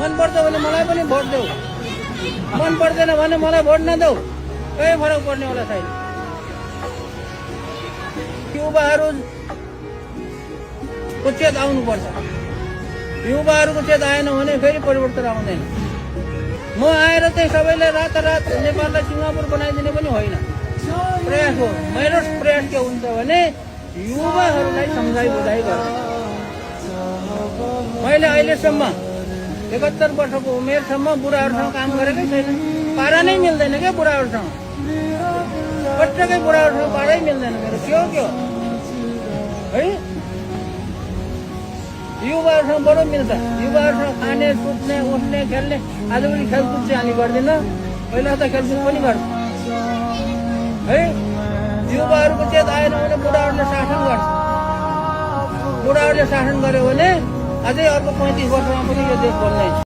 मनपर्छ भने मलाई पनि भोट देऊ, मन पर्दैन भने मलाई भोट नदेऊ, केही फरक पर्नेवाला छैन। युवाहरूको चेत आउनुपर्छ। युवाहरूको चेत आएन भने फेरि परिवर्तन आउँदैन। म आएर चाहिँ सबैलाई रातारात नेपाललाई सिङ्गापुर बनाइदिने पनि होइन, प्रयास हो। मेरो प्रयास के हुन्छ भने युवाहरूलाई सम्झाइ बुझाइ गर्नु। मैले अहिलेसम्म 71 वर्षको उमेरसम्म बुढाहरूसँग काम गरेकै छैन। पारा नै मिल्दैन क्या बुढाहरूसँग, पटक्कै बुढाहरूसँग पारै मिल्दैन मेरो। के हो है, युवाहरूसँग बडो मिल्छ। युवाहरूसँग खाने, सुत्ने, उठ्ने, खेल्ने। आजभोलि खेलकुद चाहिँ हामी गर्दैन, पहिला त खेलकुद पनि गर्छ है। युवाहरूको चेत आएन भने बुढाहरूले शासन गर्छ। बुढाहरूले शासन गर्यो भने अझै अर्को 35 वर्षमा पनि यो देश बन्दैन।